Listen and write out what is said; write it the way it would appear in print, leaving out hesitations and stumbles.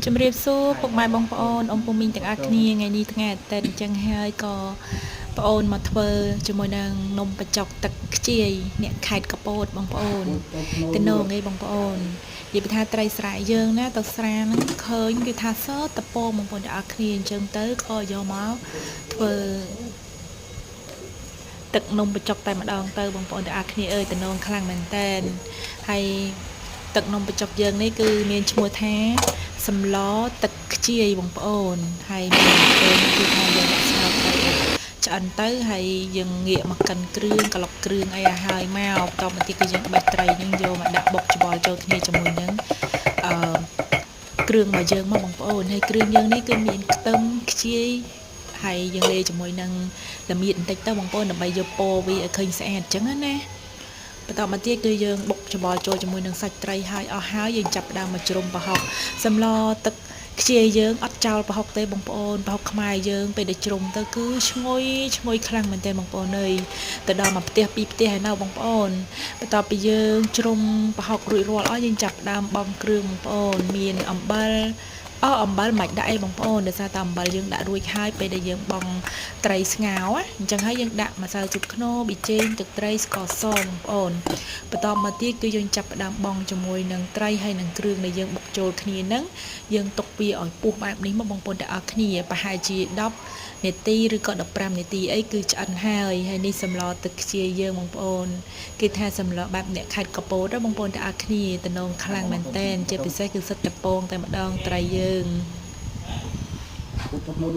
ជំរាបសួរពុកម៉ែបងប្អូនអ៊ំពូមីងទាំងអស់គ្នាថ្ងៃនេះថ្ងៃអាទិត្យអញ្ចឹងហើយក៏ប្អូនមកធ្វើជាមួយនឹងនំបញ្ចុកទឹកខ្ជាយអ្នកខេត្តកពតបងប្អូនទៅនងឯងបងប្អូននិយាយពីថាត្រីស្រែយើងណាទៅស្រាហ្នឹងឃើញគឺថាសើតពងបងប្អូនទាំងអស់គ្នាអញ្ចឹងទៅក៏យកមកធ្វើទឹកនំបញ្ចុកតែម្ដងទៅបងប្អូនទាំងអស់គ្នាអើយតំណងខ្លាំងមែនតែនហើយទឹកនំបញ្ចុកយើងនេះគឺមានឈ្មោះថាសម្លទឹកខ្ជាយបងប្អូនហើយមានបងប្អូនគឺថាយើងដាក់ស្ងោរត្រីឲ្យឆ្អិនទៅហើយយើងងាកមកកិនគ្រឿងក្លុកគ្រឿងអីឲ្យហើយមកបន្តមកទៀតគឺយើងបេះត្រីនឹងយកមកដាក់បុកច្បល់ចូលគ្នាជាមួយនឹងអឺគ្រឿងរបស់យើងមកបងប្អូនហើយគ្រឿងយើងនេះគឺមានខ្ទឹមខ្ជាយហើយយើងលាយជាមួយនឹងល្មៀតបន្តិចទៅបងប្អូនដើម្បីយកពណ៌វាឲ្យឃើញស្អាតអញ្ចឹងណាបន្តមកទៀតគឺយើងបុកច្បល់ចូលជាមួយនឹងសាច់ត្រីហើយអស់ហើយយើងចាប់ផ្ដើមមកជ្រុំប្រហុកសម្លទឹកខ្ជាយយើងអត់ចោលប្រហុកទេបងប្អូនប្រហុកខ្មែរយើងពេលដែលជ្រុំទៅគឺឈ្ងុយឈ្ងុយខ្លាំងមែនទែនបងប្អូនអើយទៅដល់មួយផ្ទះពីរផ្ទះហើយនៅបងប្អូនបន្ទាប់ពីយើងជ្រុំប្រហុករួចរាល់អស់យើងចាប់ផ្ដើមបំគ្រឿងបងប្អូនមានអំបិលអអំបិលមិនដាក់អីបងប្អូនដោយសារតែអំបិលយើងដាក់រួចហើយពេលដែលយើងបងត្រីស្ងោរអញ្ចឹងហើយយើងដាក់ម្សៅស៊ុបខ្នុរប៊ីចេងទឹកត្រីស្ករសបងប្អូនបន្តមកទៀតគឺយើងចាប់ផ្ដើមបងជាមួយនឹងត្រីហើយនឹងគ្រឿងដែលយើងបុកចូលគ្នាហ្នឹងយើងទុកវាឲ្យពុះបែបនេះមកបងប្អូនទាំងអស់គ្នាប្រហែលជា10នាទីឬក៏15នាទីអីគឺឆ្អិនហើយហើយនេះសម្លទឹកខ្ជាយយើងបងប្អូនគេថាសម្លបែបអ្នកខេត្តកពតបងប្អូនទាំងអស់គ្នាតំណងខ្លាំងមែនតែនជាពិសេសគឺសិតតពងតែម្ដងត្រីយើង។